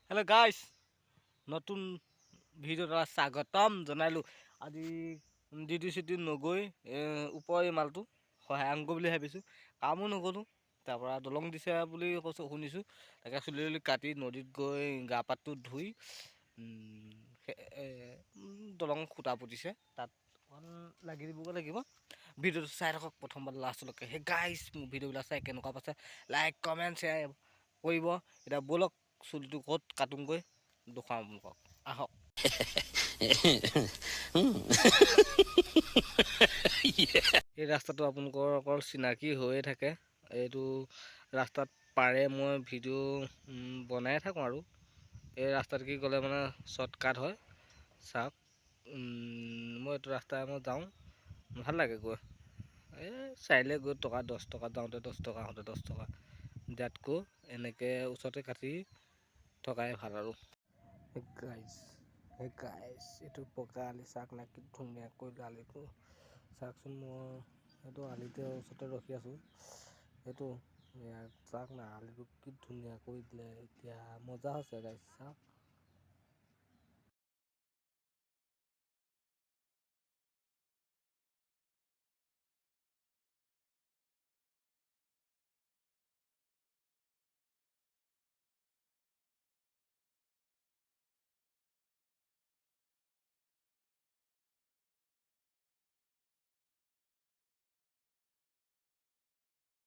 Hello' গাইছ, নতুন video' এটা স্বাগতম জনালোঁ। আজি ডিউটি চিউটি নগৈ ওপৰৰ এই মালটো সহায় আনগৈ বুলি ভাবিছোঁ। কামো নগ'লোঁ। তাৰপৰা দলং দিছে বুলি কৈছোঁ, শুনিছোঁ। তাকে চুলি তুলি কাটি নদীত গৈ গা পাতটো ধুই দলং খুঁটা পুতিছে, তাত অকণ লাগি দিবগৈ লাগিব। ভিডিঅ'টো চাই থাকক প্ৰথমবাৰ লাষ্টলৈকে। সেই গাইছ, মোৰ ভিডিঅ'বিলাক চাই কেনেকুৱা পাইছে লাইক, কমেণ্ট, শ্বেয়াৰ কৰিব। এতিয়া ব'লক, চুলিটো ক'ত কাটোগৈ দেখুৱাম আপোনালোকক, আহক। এই ৰাস্তাটো আপোনালোকৰ অকল চিনাকি হৈয়ে থাকে। এইটো ৰাস্তাত পাৰে মই ভিডিঅ' বনাই থাকোঁ আৰু এই ৰাস্তাত কি গ'লে মানে শ্বৰ্টকাট হয়। চাওক, মই এইটো ৰাস্তাই মই যাওঁ, ভাল লাগে গৈ। এই চাৰিআলিলৈ গৈ টকা 10 টকা, যাওঁতে 10 টকা, আহোঁতে 10 টকা দিয়াতকৈ এনেকৈ ওচৰতে কাটি থকাই ভাল। আৰু গাইজ, হে গাইজ, এইটো পকা আলি, চাওক না, কি ধুনীয়াকৈ আলিটো চাওকচোন। মই এইটো আলিতে ওচৰতে ৰখি আছোঁ। এইটো চাওক না, আলিটো কি ধুনীয়া কৰি দিলে। এতিয়া মজা হৈছে গাইজ, চাওক।